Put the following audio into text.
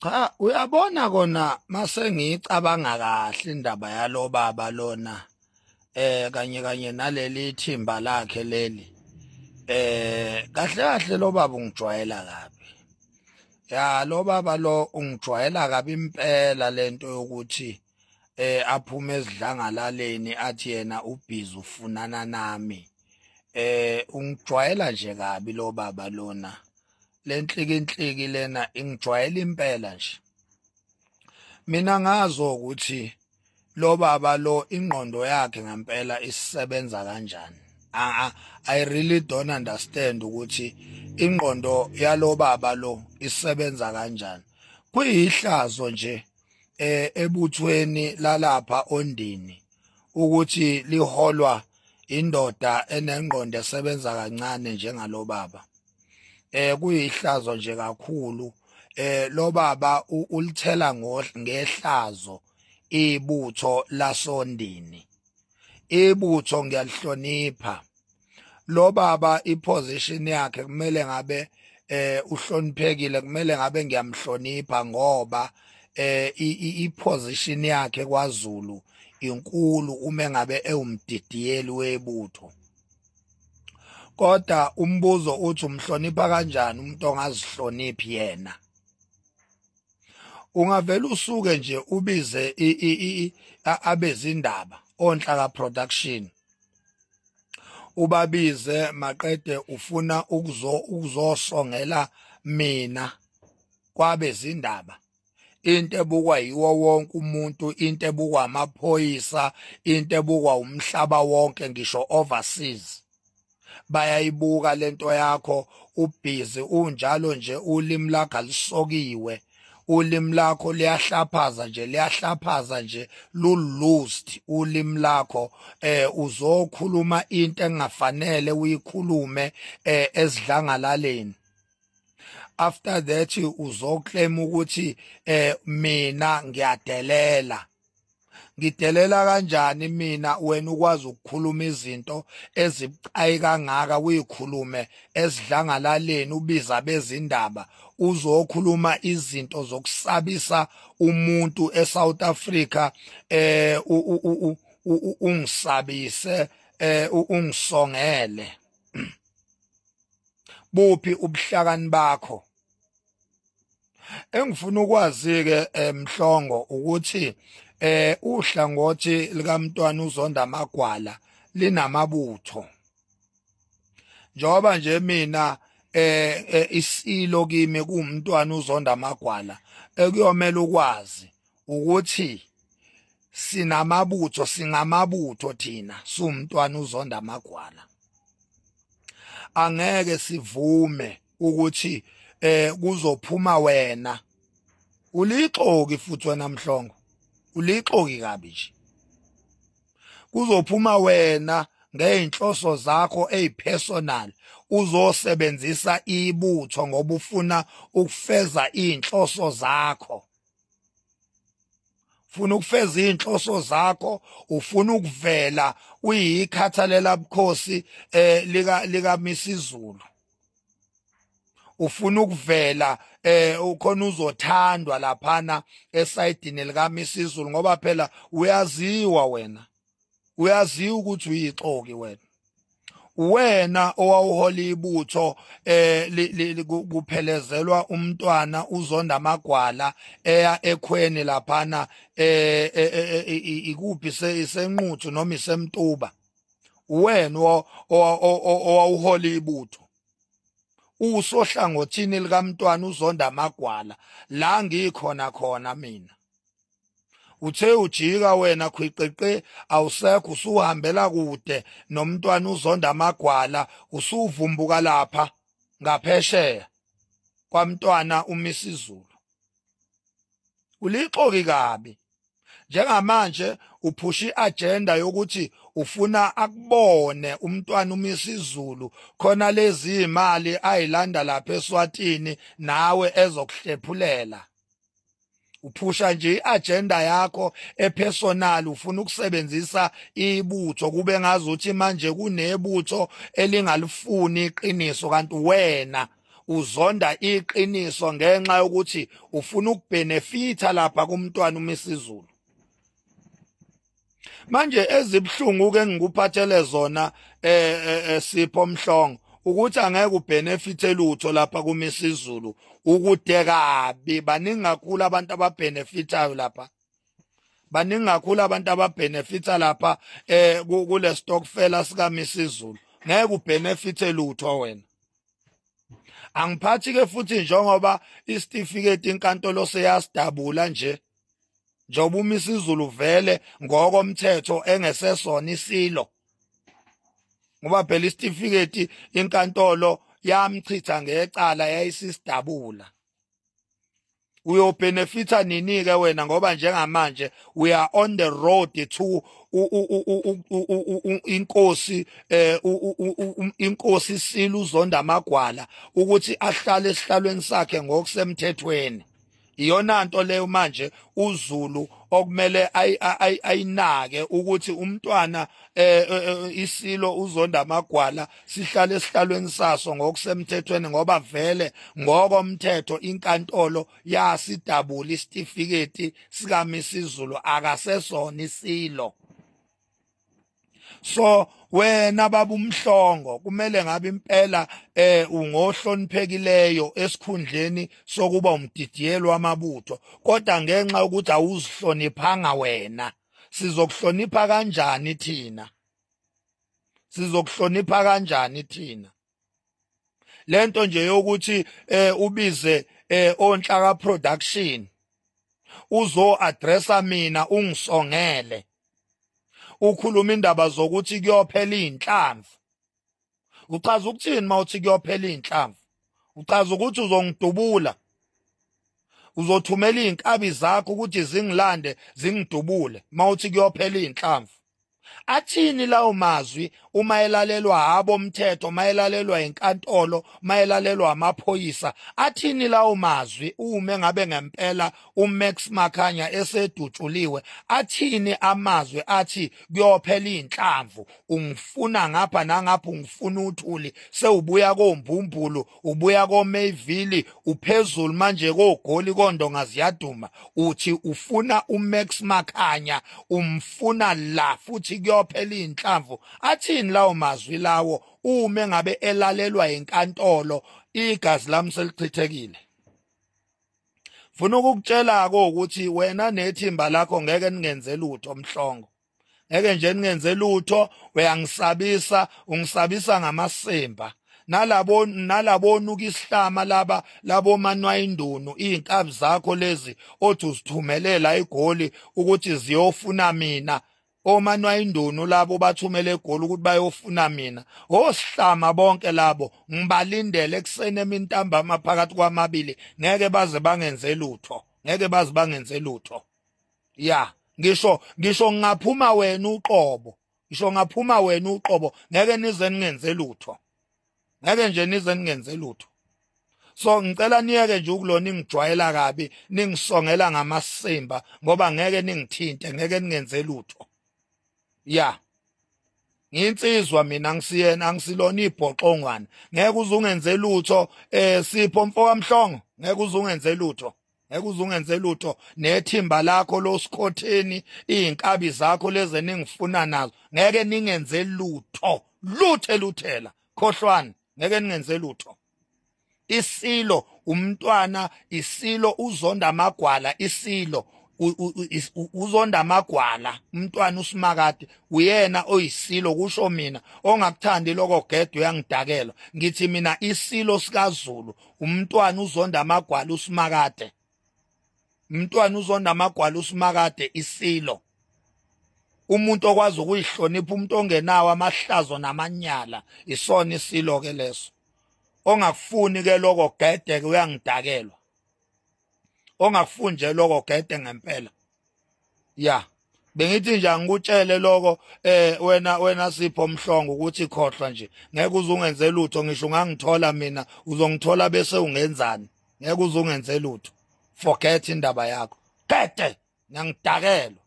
Cha, uyabona kona mase ngiyicabanga kahle indaba yalobaba lona kanye kanye naleli thimba lakhe leli, kahle kahle lo baba ungijwayela kabi. Ya, lo baba lo ungijwayela kabi impela, lento yokuthi aphume esidlangalaleni athi yena ubhizi ufunana nami. Ungijwayela nje kabi lo baba lona. Lenhlikinhliki lena ingijwayela impela nje. Mina ngazo ukuthi lo baba lo ingqondo yakhe ngempela isebenza kanjani. I really don't understand ukuthi ingqondo yalo baba lo isebenza kanjani. Kuyihlazo nje ebuthweni lalapha Ondini ukuthi liholwa indoda enengqondo esebenza kancane njengalo baba. Kuyihlazo nje kakhulu. Lo baba ulithela ngehlazo ibutho lasoNdini. Ibutho ngiyalihlonipha. Lo baba iposition yakhe kumele ngabe uhloniphekile, kumele ngabe ngiyamhlonipha ngoba iposition yakhe kwaZulu inkulu uma ngabe ewumdidiyeli webutho. Kodwa umbuzo uthi, umhlonipha kanjani umuntu ongazihloniphi yena? Ungavela usuke nje ubize abezindaba onhlaka production, ubabize maqede ufuna ukuzosongela mina kwabezindaba, into ebukwa yiwo wonke umuntu, into ebukwa amaphoyisa, into ebukwa umhlaba wonke, ngisho overseas bayayibuka lento yakho. Ubhizi unjalo nje, ulimi lakho alisokiwe, ulimi lakho liyahlaphaza nje, liyahlaphaza nje, lu-loosed ulimi lakho. Uzokhuluma into engafanele uyikhulume esidlangalaleni. After that uzoclaim ukuthi mina ngiyadelela. Ngidelela kanjani mina, wena ukwazi ukukhuluma izinto ezibucayi kangaka, uyikhulume esidlangalaleni, ubiza bezindaba, uzokhuluma izinto zokusabisa umuntu eSouth Africa, ungisabise, ungisongele? Buphi ubuhlakani bakho? Engifuna ukwazi ke, Mhlongo, ukuthi uhlangothi likaMntwana uZonda Amagwala linamabutho, njengoba nje mina isilo kimi kuwumntwana uZonda Amagwala, ekuyomela ukwazi ukuthi sinamabutho, singamabutho thina sumntwana uZonda Amagwala. Angeke sivume ukuthi kuzophuma wena ulixoki futhi wena Mhlongo, ulixoki kabi nje. Kuzophuma wena ngeyinhloso zakho ezipersonal, uzosebenzisa ibutho ngoba ufuna ukufeza inhloso zakho, ufuna ukufeza inhloso zakho, ufuna ukuvela uyikhathalela bukhosi lika Misizulu, ufuna ukuvela ukhona uzothandwa laphana esayidini lika Misizulu, ngoba phela uyaziwa wena, uyaziwa ukuthi uyixoki wena, wena owawuhola ibutho kuphelezelwa umntwana uZonda Amagwala eya ekhweni laphana, ikuphi, iseNquthu noma iseMtuba. Wena owawuhola ibutho usohlangothini likamntwana uZonda Amagwala la ngikhona khona mina. Uthe ujika wena khwiqiqi, awusekho, usuhambela kude nomntwana uZonda Amagwala, usuvumbuka lapha ngaphesheya kwamntwana uMisizulu. Ulixoki kabi. Njengamanje uphusha iagenda yokuthi ufuna akubone umntwana uMisizulu khona lezi imali ayilanda lapha eSwatini nawe ezokuhlephulela. Uphusha nje iagenda yakho epersonal, ufuna ukusebenzisa ibutho kube ngazuthi manje kunebutho elingalifuni iqiniso, kanti wena Uzonda iqiniso ngenxa yokuthi ufuna ukubenefitha lapha kumntwana uMisizulu. Manje ezibhlungu ke ngikuphathele zona Sipho Mhlongo ukuthi angeke ubenefithe lutho lapha kuMisizulu, ukude kabi. Baningi kakhulu abantu ababenefithayo lapha, baningi kakhulu abantu ababenefitha lapha kule stokfela sika Misizulu. Ngeke ubenefithe lutho wena. Angiphathi ke futhi njengoba isitifiketi inkantolo seyasidabula nje, njengoba uMisizulu vele ngokomthetho engesesona isilo, ngoba phela isitifiketi inkantolo yamchitha ngecala yayisisidabula. Uyobenefitha nini ke wena? Ngoba njengamanje we are on the road to inkosi inkosi Silo Uzonda Amagwala ukuthi ahlale esihlalweni sakhe ngokusemthethweni. Iyona nto leyo manje uZulu okumele ayinake, ukuthi umntwana isilo Uzonda Amagwala sihlale esihlalweni saso ngokusemthethweni, ngoba vele ngokomthetho inkantolo yasidabula isitifiketi sikaMisizulu, akasesona isilo. So wena baba uMhlongo kumele ngabe impela ungohloniphekileyo esikhundleni sokuba umdidiyelo wamabutho, kodwa ngenxa yokuthi awuzihloniphanga wena, sizokuhlonipha kanjani thina? Sizokuhlonipha kanjani thina? Lento nje yokuthi ubize onhlaka production uzo addressa mina, ungisongele, ukhuluma indaba zokuthi kuyophela inhlamvu, uchaza ukuthini mawuthi kuyophela inhlamvu? Uchaza ukuthi uzongidubula, uzothumela izinkabi zakho ukuthi zingilande zingidubule mawuthi kuyophela inhlamvu? Athini lawo mazwi uma elalelwa abomthetho, mayelalelwa inkantolo, mayelalelwa amaphoyisa? Athini lawo mazwi uma ngabe ngempela uMax Makhanya esedutshuliwe? Athini amazwi athi kuyophela inhlamvu? Ungifuna ngapha nangapha, ungifuna uthuli, sewubuya kombumbulu, ubuya koMayville, uphezulu manje kogoli, kondonga ziyaduma, uthi ufuna uMax Makhanya, umfuna la futhi kuyophela inhlamvu. Athini lawo mazwi lawo uma ngabe elalelwa inkantolo, igazi lami selichithekile? Funa ukukutshela ko ukuthi wena nethimba lakho ngeke ningenze lutho, Mhlongo, ngeke nje ningenze lutho. Uyangisabisa, ungisabisa ngamasimba nalabo nalabonuka isihlama laba labo manwayindunu, izinkabi zakho lezi othi uzithumelela igoli ukuthi ziyofuna mina. Omanwayindunu labo bathumele egoli ukuthi bayofuna mina, osihlama bonke labo ngibalindele ekuseni, emintambama, phakathi kwamabili, ngeke baze bangenze lutho, ngeke baze bangenze lutho. Ya, ngisho ngingaphuma wena uqobo, ngisho ngaphuma wena uqobo, ngeke nize ningenze lutho, ngeke nje nize ningenze lutho. So ngicela niyeke nje ukulona ningijwayela kabi, ningisongela ngamasimba, ngoba ngeke ningithinte, ngeke ningenze lutho. Ya, nginsizwa mina, ngisiyena, angisilona ibhoxongwana. Ngeke uze ungenze lutho, Sipho mfoka Mhlongo, ngeke uze ungenze lutho, ngeke uze ungenze lutho nethimba lakho losikhotheni, izinkabi zakho lezi ningifuna nazo, ngeke ningenze lutho, luthe luthela, khohlwani, ngeke ningenze lutho. Isilo umntwana, isilo Uzonda Amagwala, isilo Uzonda Amagwala, umntwana uSimakade uyena oyisilo, kusho mina. Ongakuthandi lokho gede, uyangidakelwa. Ngithi mina isilo sikaZulu umntwana Uzonda Amagwala uSimakade, umntwana Uzonda Amagwala uSimakade, isilo, umuntu okwazi ukuyihlonipha, umuntu ongenawo amahlazo namanyala, isona isilo ke leso. Ongakufuni ke lokho gede ke, uyangidakelwa. Ongakufuni nje lokho gede ngempela. Ya, bengithi nje angikutshele lokho wena Sipho Mhlongo ukuthi khohlwa nje, ngeke uze ungenze lutho. Ngisho ungangithola mina, uzongithola bese ungenzani? Ngeke uze ungenze lutho, forget indaba yakho, gede, ngiyangidakelwa.